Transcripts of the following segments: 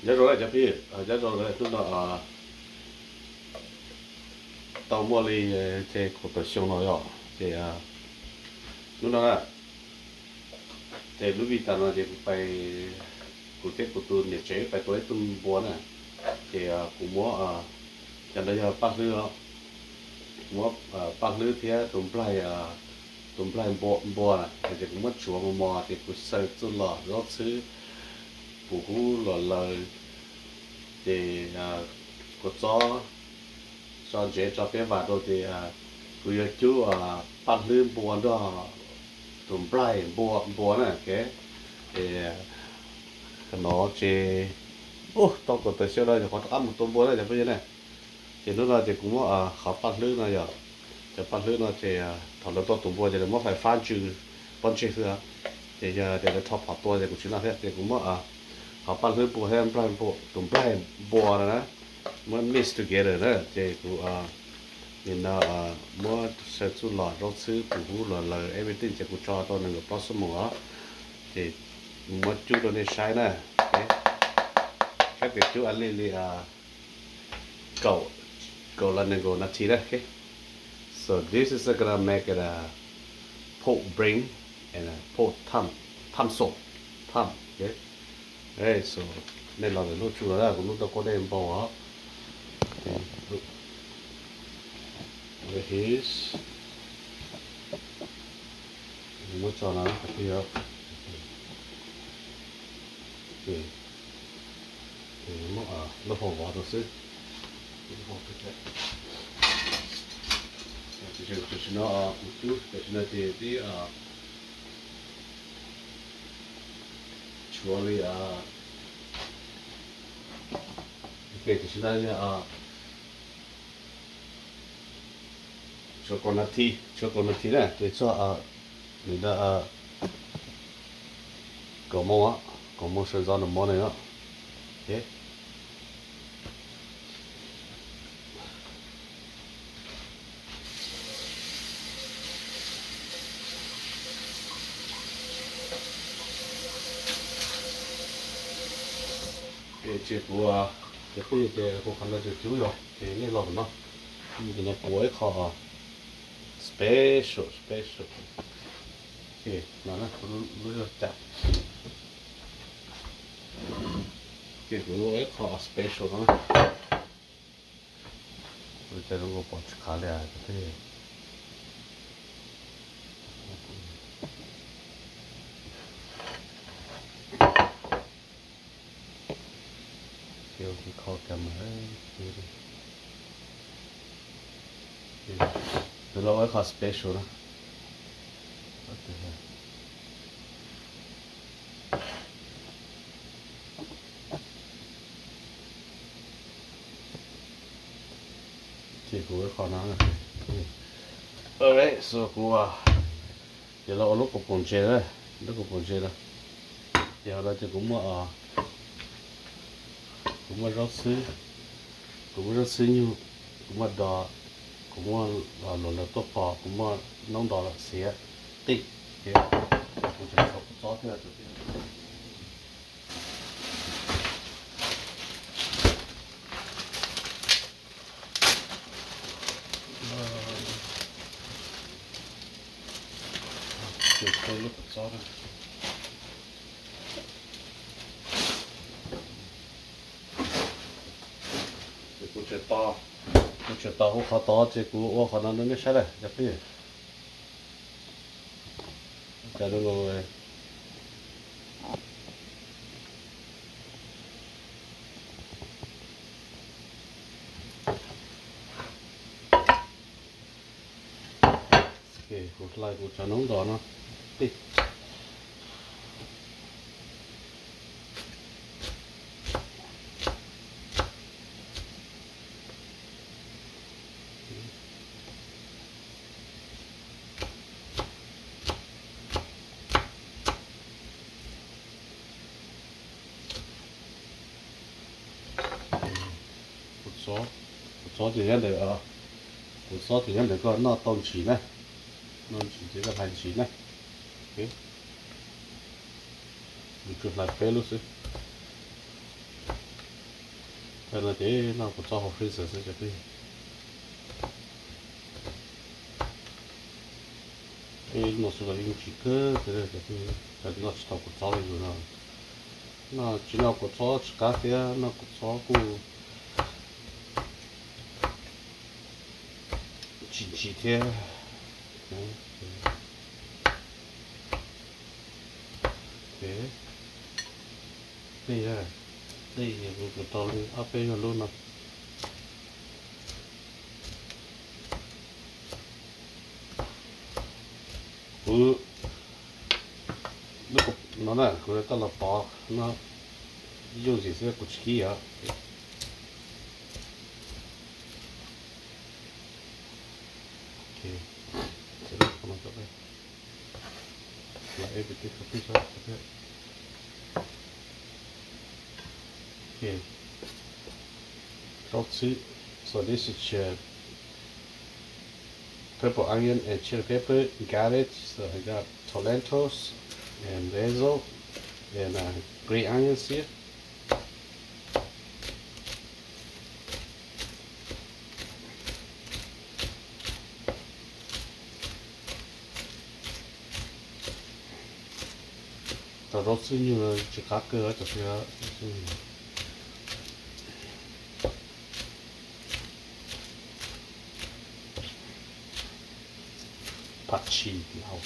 Nyob zoo cov phooj ywg, nyob zoo, hnub no tau muaj li ces kaum tawm xyoo no yom, ces hnub no na, ces lub vij tas no ces kuv pais, kuv thiab kuv tus niam tsev pais tua ib tug npua na, ces kuv muab, cov no yog paj hlwb os, muab paj hlwb thiab tus nplaig, tus nplaig npua, npua na, ces kuv muab tsuav mos mos ces kuv xaws txuj lom zaub txhwb, pum hub luam laws, ces kua txob, tso ntsev tso peb vam rau ces kuv yuav cub paj hlwb npua nrog tus nplaig npua, npua na, ces no ces, ub, tau kaum tawm xyoo no ces qhov rov qab mus tua npua na cov phooj ywg na. Ces hnub no ces kuv muab qhov paj hlwb no yog, cov paj hlwb no ces thaum lawv tua tus npua ces lawv muab fais fab ntsws pob ntseg xwb, ces yog tias lawv rho phom tua ces kuv tsis noj thiab, ces kuv muab qhov paj hlwb npua thiab nplaig npua, tus nplaig npua no na, muab mix together na, ces kuv nim no muab xaws txuj lom zaub txhwb pum hub luam laws everything ces kuv tso tau nees nkaum plaub xuab moos os, ces muab cub rau nej saib na. Saib tias cub a li li kaum, kaum los nees nkaum nas this na. So this is gonna make it a pork brain and a pork tongue, tongue sop, tongue, okay. So nej los lub tsu los kuv lub tau kua dej npau os. His, muab tso no, lub hau vov rau xwb. Tam sim no kuv cub, tam sim no ces tib tshuav li, tam sim no tshuav kaum nas this, tshuav kaum nas this na ces txog nws da kaum moos, kaum moos sawv ntxov nws mov nws os. Ces kuv, ces kuv, ces kuv qhov no ces cub yog ces nej los no, ces no kuv ua ib qho special, special. Ces no kuv lub zog cas, ces kuv ua ib qho special no. Ua cas zoo nkaus pom tsis qab li. Kho camera, tus los ua ib qho special na. Ces kuv ua qho no. Alright, so kuv, ces los ua lub kaus poom ntses na, lub kaus poom ntses no. Ces hauv no ces kuv muaj, kuv muaj zaub xwb, kuv muaj zaub xwb nyuj, kuv muaj dos, kuv muaj luam laws tuaj pos, kuv muaj noob dos xiav qij, ces kuv tseem tshuav kua txob thiab. Ces kuv lub kua txob na, ces kuv tseem tos, kuv tseem tos ua qhov tod ces kuv ua qhov no rau nej saib lawm cov phooj ywg. Cas zoo nkaus. Kuv hlais kuv cov noob dos no tij. Kuv txob ces nyob ntawm, kuv txob ces nyob ntawm koj noj tau ntsis na, noj ntsis ces koj hlais ntsis na. Kuv tsuas hlais peb lub xwb. Cov no ces noj kua txob hauv freezer xwb cov phooj ywg. Peb noj xwb los yeej tsis kawg, cov phooj ywg, cov noj tsis tau kua txob li yus no. Noj tsis noj kua txob tsis qab thiab noj kua txob kuj tsis ntsim thiab. Tej, tej, kuv tau li ob peb yog lub no. Kuv, no na, kuv coj los pov no, yooj yim xwb kuv tsis kib os. Rau txhwb, so this is uh, purple onion and chili pepper, garlic, so I got tolentos and basil and uh, green onions here. Cov zaub xwb nyuj tsis qab kawg cov phooj ywg. Phav tshis lauj.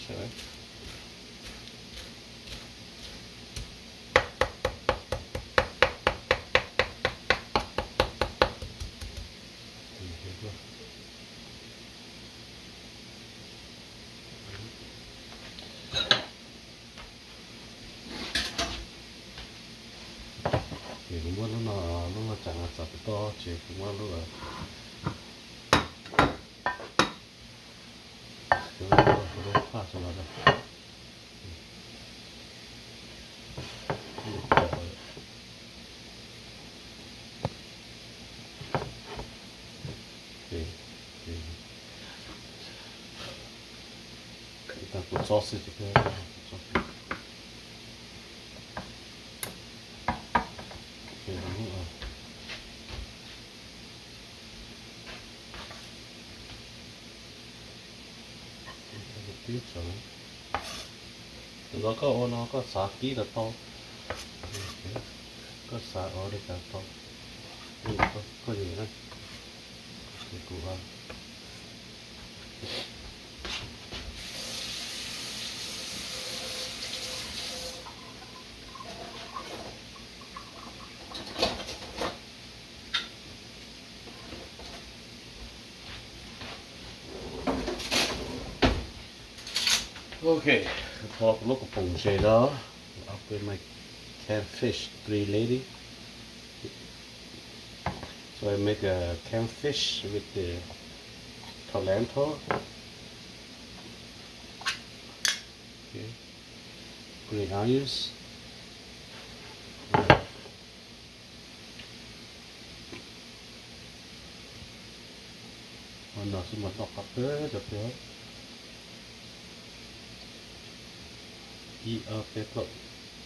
Ces kuv muab lub no, lub no tsam no txog kuv toj ces kuv muab lub, lub phaj rau los. Tag kuv txob xwb ces, Tus no koj ua no koj xav kib los tau, koj xav ua li cas tau, koj nyiam na. Kuv Ok, kuv thau kuv lub kuv poom ntses no. I put my canned fish, three lady. So I make a canned fish with the tolentos. Okay. Green onions. Ua no xwb mas noj qab kawg cov phooj ywg. Ib ob peb plaub,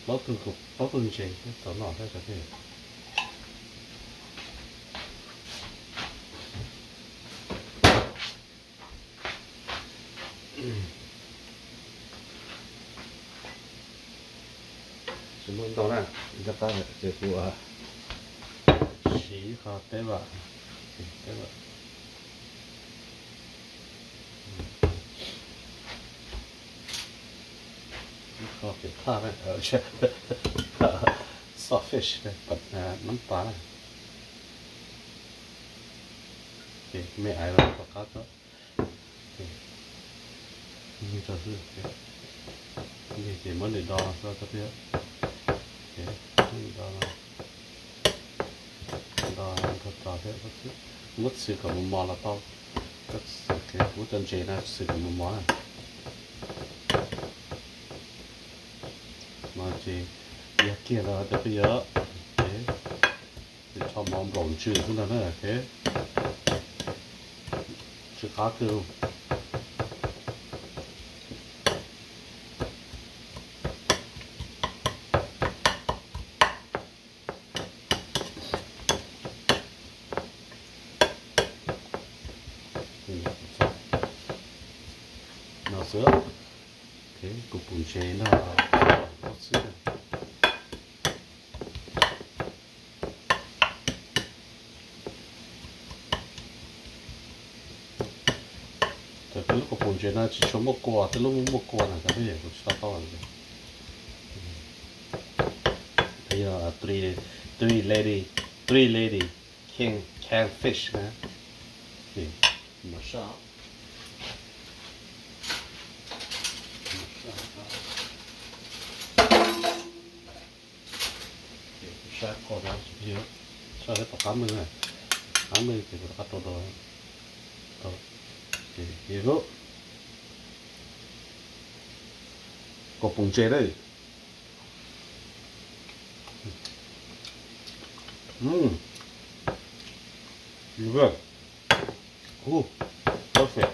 plaub tug, plaub tug ntses thiab tau noj thiab cov phooj ywg. Tsis muaj ntau na, rov qab ces kuv siv ib qho teb vam, teb vam, ib qho pem thaj na, saltfish, nab pas na. Me ais los rov qab tso. Ces muab nws do no xwb, do no, do nrho tso thiab, muab txhwv kom mos mos los tau. Kuv cov ntses no txhwv kom mos mos na. No ces yog kiag los cov phooj ywg, ces tso mov nplaum ntsws xwb ntag na, tsis qab twg. Ntses no, ob xwb. Cov tej lub kua pum ntses no tsis tshua muaj kua, tej lub muaj muaj kua na cov phooj ywg, kuv tsis tau paub. Yog three, three lady, three lady can, can fish na. Saib qhov no, saib tom qab mej, qab mej ces rov qab rau rau. Ces lub kua pum ntses na. Perfect.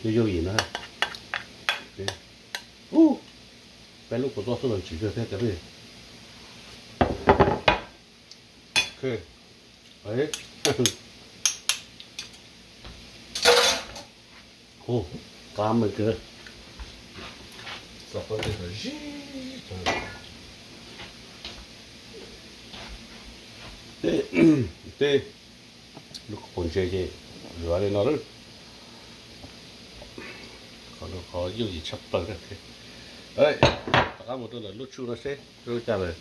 Yooj yooj yim na. Peb lub kua txob xub los ntsim kawg thiab cov phooj ywg. Qab mej kawg. Tej lub kua pum ntses ces zuav li no lawm. Qhov no qhov yooj yim tshaj plaws na. Rov qab mus rau ntawm lub tsuj no seb zoo li cas lawm.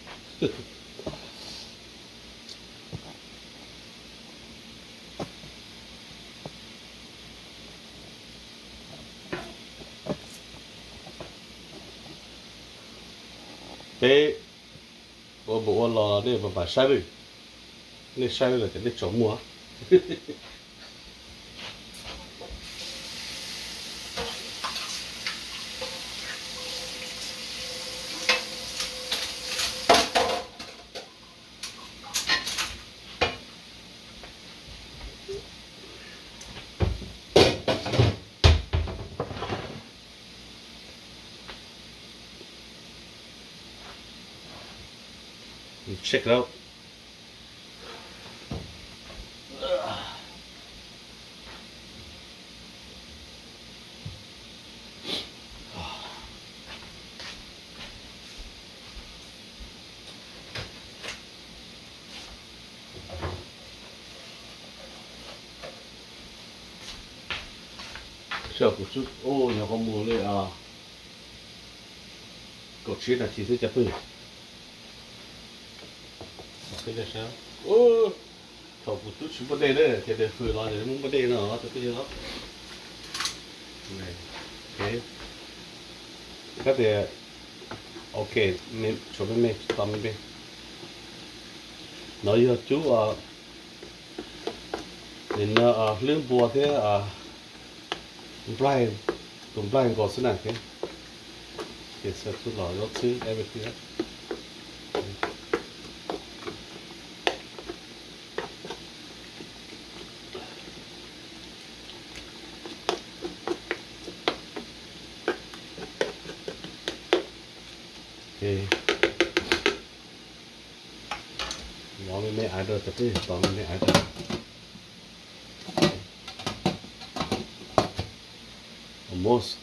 Peb ua mus ua los nej mam mam saib, nej saib lawm ces nej tsuas muaj. Check it out. Kuv nyuam qhuav mus li kaum tsib nas this xwb cov phooj ywg. Thaum kuv twb tsis npaj dej na, ces nws hws los nws muab npaj dej no tus twj ywm. Kab tias, ok, tshuav me me, tsis tau me me. No yog cub, nim no hlwb npua thiab nplaig, tus nplaig nkaus xwb na. Ces xav tus los zaub txhwb everything. Los me me aiv rau cov peb tos me me aiv rau. Almost.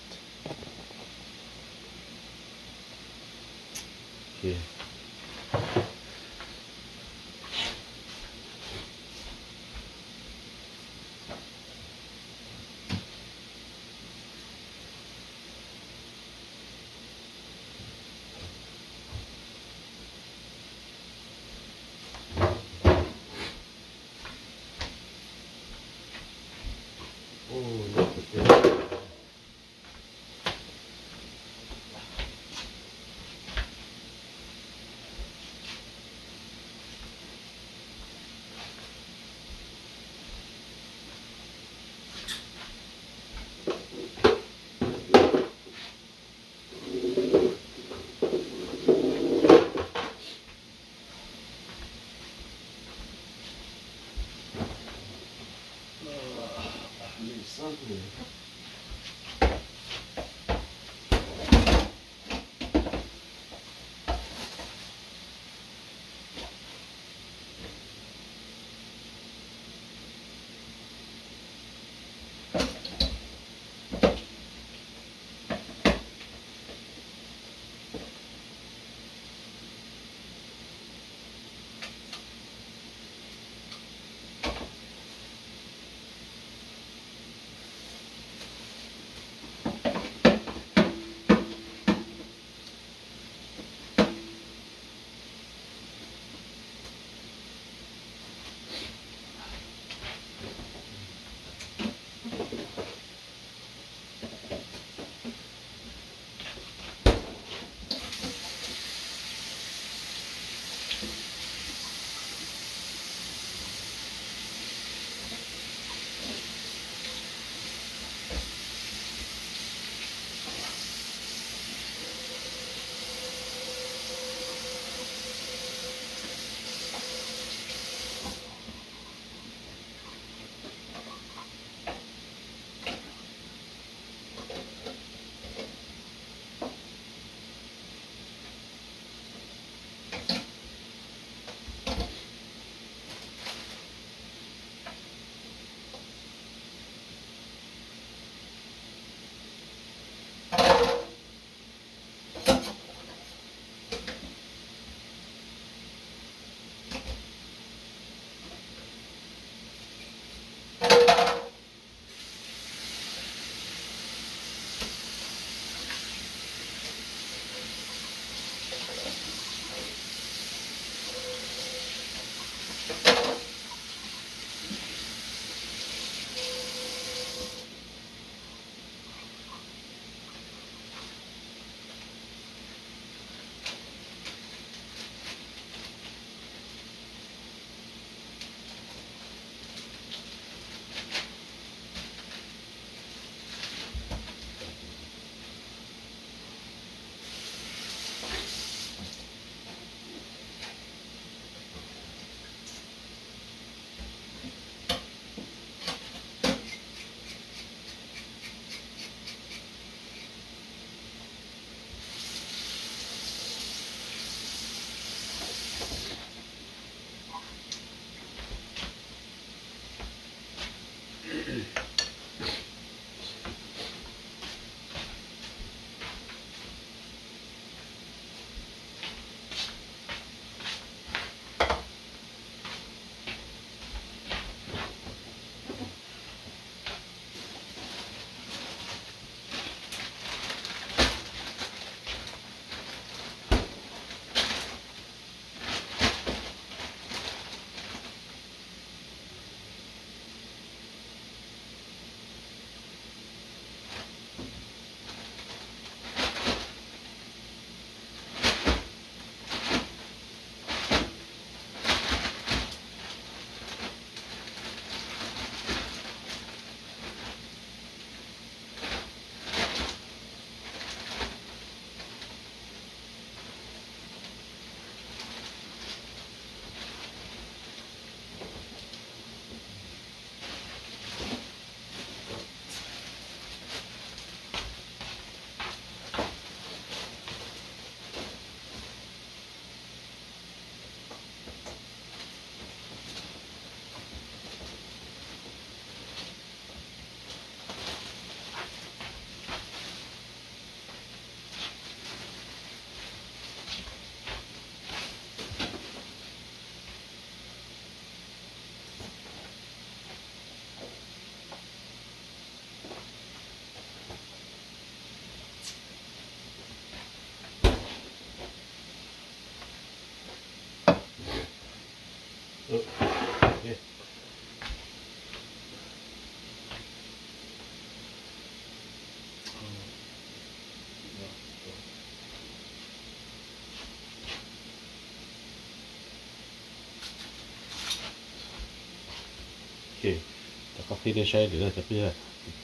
Qhib nej saib,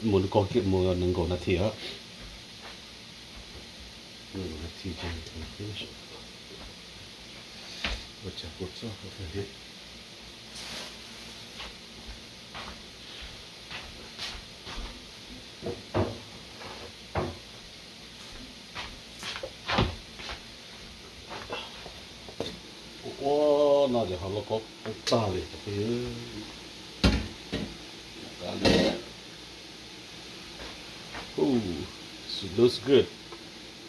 mus kaum, mus nees nkaum nas this os. Ua no ces ho loj kob tag li cov phooj ywg. Ooh, it looks good.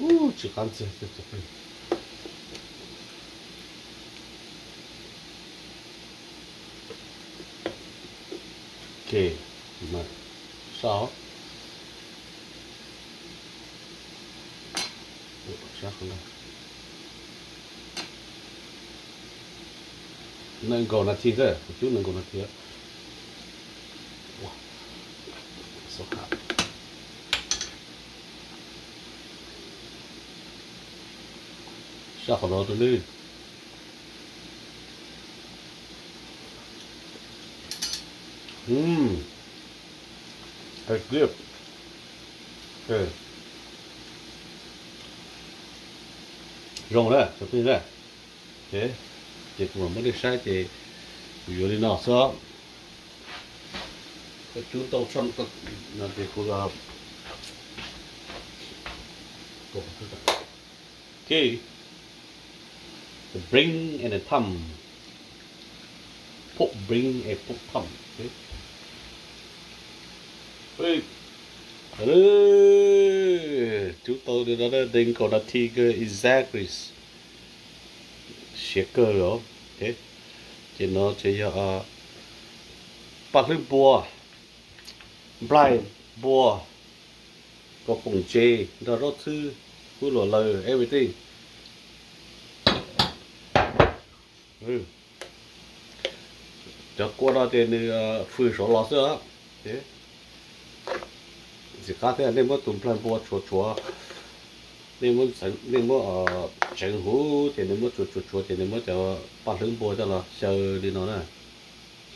Ooh, tsis qab ntxiag. Ok, saj. Nees nkaum nas this xwb, kuv cub nees nkaum nas this. Saj qhov no rau nawb. Zoo na, cov phooj ywg na. Ces kuv mam muab nej saib ces kuv yuav li no xwb. Cub tau tshaj no ces kuv, ok, the bring and the thumb, pork bring and pork thumb. Cub tau li no nees nkaum nas this kawg, exactly. Siav kawg li. Ces no ces yog paj hlwb npua, nplaig npua, kaus poom ntses nrog zaub txhwb, hub luam lawm, everything. Cov kua no ces nws fws saud los xwb os. Txiv qab thiab nej muab tus nplaig npua tshuav tshuav, nej muab tseev huv ces nws muab tshuav tshuav tshuav ces nws muab cov paj hlwb npua coj los xyaw li no na.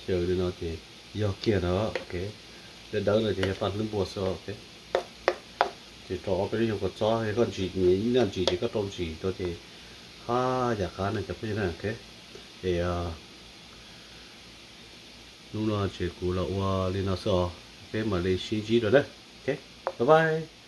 Xyaw li no ces yog kiag na. Dawb dawb no ces yog paj hlwb npua xwb. Ces rau ob peb lub xyoo kua txob, yog koj ntsim, nyiam noj ntsim ces koj rau ntsim rau ces haj yam qab na cov phooj ywg na. Es hnub no ces kuv los ua li no xwb os, peb mam li sib ntsib dua na. Ok, bye bye.